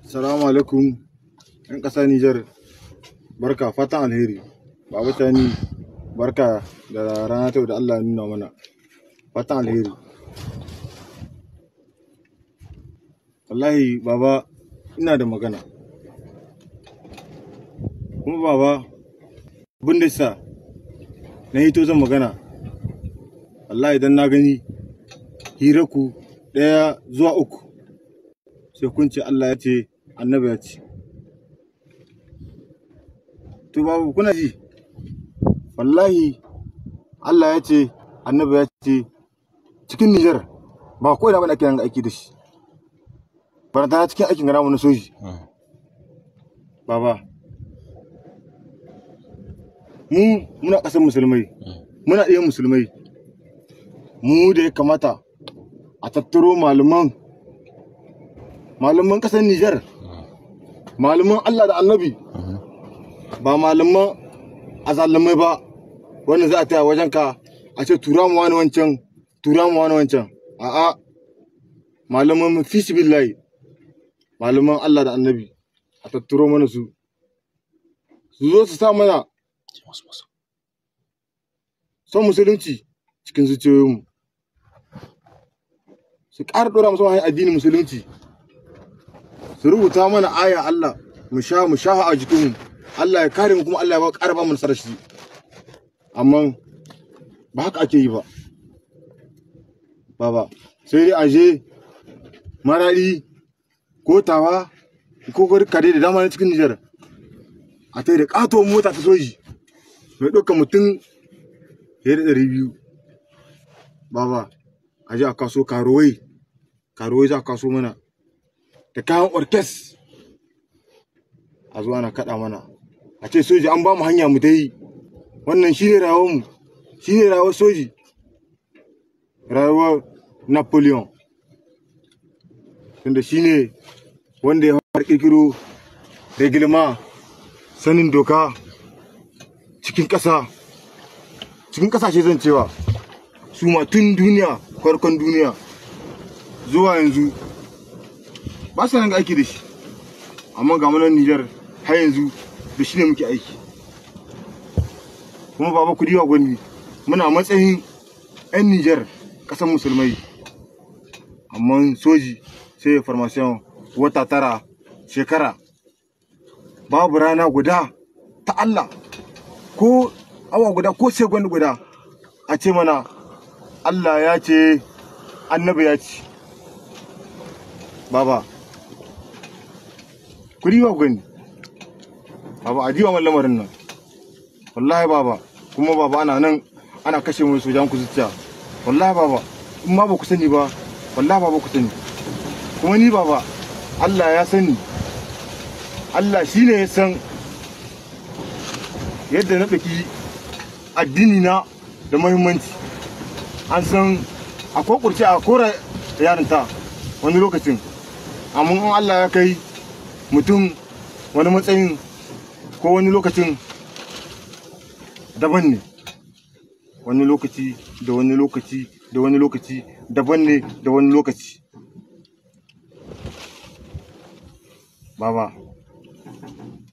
Assalamu alaikum ‘yan ƙasa Nijar, barka, fatan alheri. Baba Tani, barka da rana ta yau da Allah ya nuna mana. Fatan alheri. Wallahi baba ina da magana. Kuma baba abin da sa na hito zan magana. Wallahi idan na gani hiraku 1 zuwa 3 sai kun ce Allah ya ce annabi ya ce. To babu kuna ji, wallahi Allah ya ce annabi ya ce cikin Nijar ba ko ina bane ake yin aiki da shi. Barantana cikin aikin gana na soji. Baba, mu muna ƙasar musulmai, muna ɗaya musulmai. Mu da ya kamata a tattaro malaman ƙasar Nijar, malaman Allah da annabi, ba malaman azalamai ba, wanda za a taya wajen ka a ce tura mu wani wancan, tura mu wani wancan. A'a, malaman fi sibillahi, malaman Allah da annabi, a tattaro mana su, su zo su sa mana son musulunci cikin zuciyoyinmu, su ƙara ɗora musu hanyar addinin musulunci, su rubuta mana aya Allah mu sha a jikinmu, Allah ya kare mu kuma Allah ya ƙara ba mu nasarar shi. Amma ba haka ake yi ba baba, sai dai a je Maraɗi ko Tawa ko kare da dama na cikin Nijar, a tai da ƙaton mota ta soji mai ɗaukar mutum fiye da 200. Baba, a je a kaso karuwai za a kaso mana da kayan orkes, a zo ana kaɗa mana, a ce soji an ba mu hanya mu ta yi. Wannan shi ne rayuwarmu, shi ne rayuwar soji, rayuwar Napoleon, tunda shi ne wanda ya fara ƙirƙiro regilma, sanin doka cikin ƙasa, cikin ƙasashe zan cewa su ma tun duniya, farkon duniya zuwa yanzu ba su nan aiki da shi. Amma ga munan Nijar har yanzu da shi ne muke aiki. Kuma baba ku diwa gwani, muna matsayin 'yan Nijar ƙasar musulmai, amma soji sai formation wata 9 shekara, babu rana guda ta Allah ko awa guda ko sekund guda a ce mana Allah ya ce annabi ya ce. Baba ku diba ku gani, baba a diba lamarin nan wallahi baba. Kuma baba ana nan ana kashe mu sojan ku zuciya wallahi baba. In ma ba ku sani ba wallahi baba ku sani. Kuma ni baba Allah ya sani, Allah shine ya san yadda na ɗauki addini na da muhimmanci. An san akwai kurce a kora yarinta wani lokacin, amma in Allah ya kai mutum wani matsayin ko wani lokacin daban ne, wani lokaci da wani lokaci da wani lokaci daban ne da wani lokaci. Baba,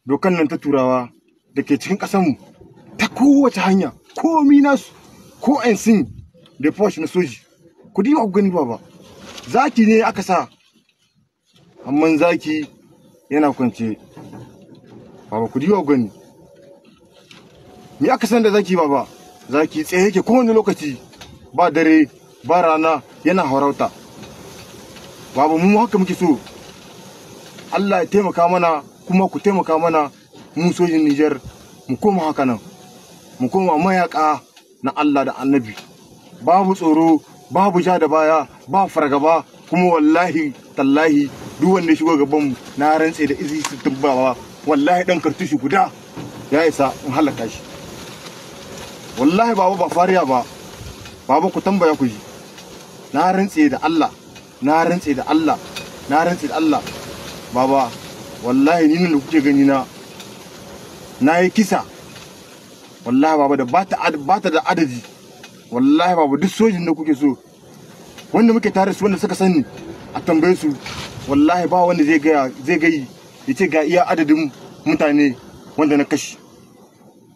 dokan nan ta turawa da ke cikin ƙasarmu ta kowace hanya, komi nasu, ko ensign da posh na soji, ku diba ku gani baba, zaki ne aka sa, amma zaki yana kwance. Baba ku diba ku gani, me aka san da zaki baba? Zaki tsaye yake kowane lokaci, ba dare ba rana, yana harauta. Baba mu haka muke so, Allah ya taimaka mana kuma ku taimaka mana mu sojin Nijar, mu koma haka nan, mu koma mayaka na Allah da annabi, babu tsoro, babu ja da baya, ba fargaba. Kuma wallahi tallahi duk wanda ya shigo gaban mu, na rantse da izini 60 baba, wallahi dan kartushi guda ya isa in halaka shi. Wallahi baba ba fariya ba, baba ku tambaya ku ji. Na rantse da Allah, na rantse da Allah, na rantse da Allah baba, wallahi ni nan da kuke gani na na yi kisa wallahi baba da bata da adadi. Wallahi baba duk sojin da kuke so, wanda muke tare su, wanda suka sani, a tambaye su Wallahi ba wanda zai gaya zai gayi ya ce ga iya adadin mutane wanda na kashe.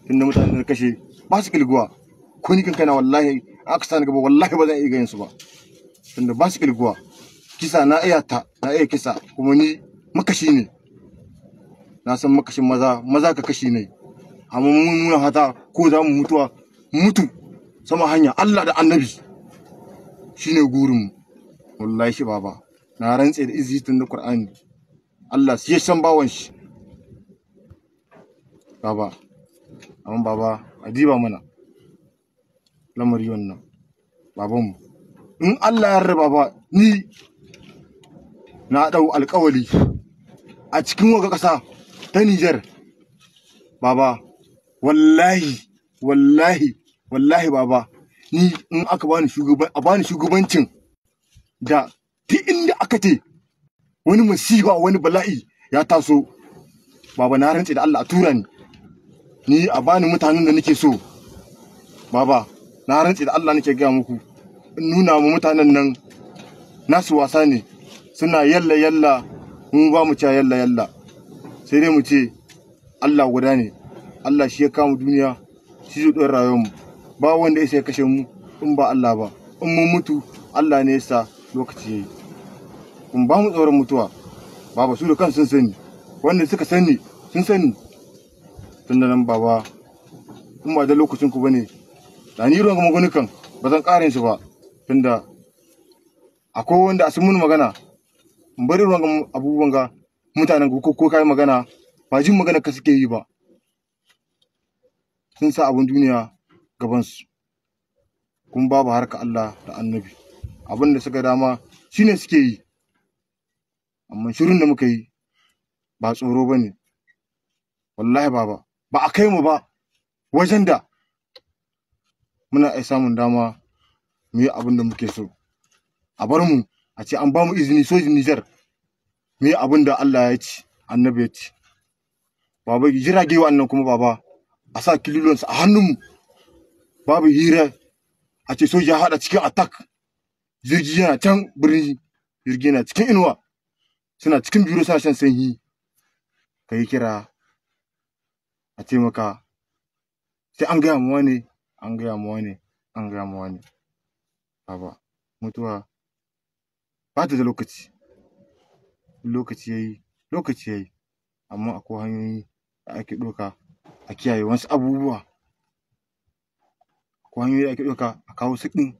Tunda mutane da na kashe ba su kilguwa. Ko ni kaina wallahi aka sani gaba wallahi ba zan iya ganin su ba. Tunda ba su kilguwa. Kisa na iya ta, na iya kisa kuma ni makashi ne. Na san makashin maza, maza ka kashi ne. Amma mun nuna hata ko za mu mutuwa mutu sama hanya Allah da Annabi shine gurin mu. Wallahi shi baba, na rantse da izitin da Qur'ani. Allah shi ya san bawan shi. Baba, amma baba a diba mana lamari wannan babanmu. In Allah ya yarda baba, ni na dau alƙawari a cikin wata ƙasa ta Niger. Baba, wallahi wallahi wallahi baba, ni in aka bani shugaban, a bani shugabancin da duk inda aka ce wani masifa wani bala'i ya taso, baba na rantse da Allah a tura ni. Ni a bani mutanen da nake so. Baba, na rantse da Allah nake gaya muku, in nuna mu mutanen nan nasu wasa ne, suna yalla yalla, mu ba mu ca yalla yalla. Sai dai mu ce Allah guda ne, Allah shi ya kama duniya, shi zai ɗora rayuwar mu. Ba wanda ya sai kashe mu in ba Allah ba. In mun mutu Allah ne ya sa lokaci yayi. Kun ba mu tsoron mutuwa. Baba su da kansu sun sani, wanda suka sani sun sani. Tunda nan baba, in ba da lokacin ku bane, da ni ruwan magunukan ba zan ƙara su ba. Tunda akwai wanda sun mun magana, in bari ruwan abubuwan ga mutanen ku ko kai magana ba jin magana ka suke yi ba. Sun sa abun duniya gaban su. Kun babu harka Allah da Annabi. Abin da suka dama shine suke yi. Amma shirin da muka yi ba tsoro bane. Wallahi baba, ba a kai mu ba wajen da muna iya samun dama mu yi abin da muke so. A bar mu a ce an ba mu izini sojin Niger mu yi abin da Allah ya ci, Annabi ya ci. Baba jirage wa'annan kuma baba a sa kililonsu a hannunmu. Babu hira a ce soja ya haɗa cikin attack. Jirgi yana can birni, jirgi yana cikin inuwa. Suna cikin biro suna shan sanyi. Ka yi kira a ce maka sai an gaya mu wane, an gaya mu wane, an gaya mu wane. Baba, mutuwa ba ta da lokaci. Lokaci yayi, lokaci yayi. Amma akwai hanyoyi da ake ɗauka a kiyaye wasu abubuwa. Akwai hanyoyi da ake ɗauka a kawo sauƙin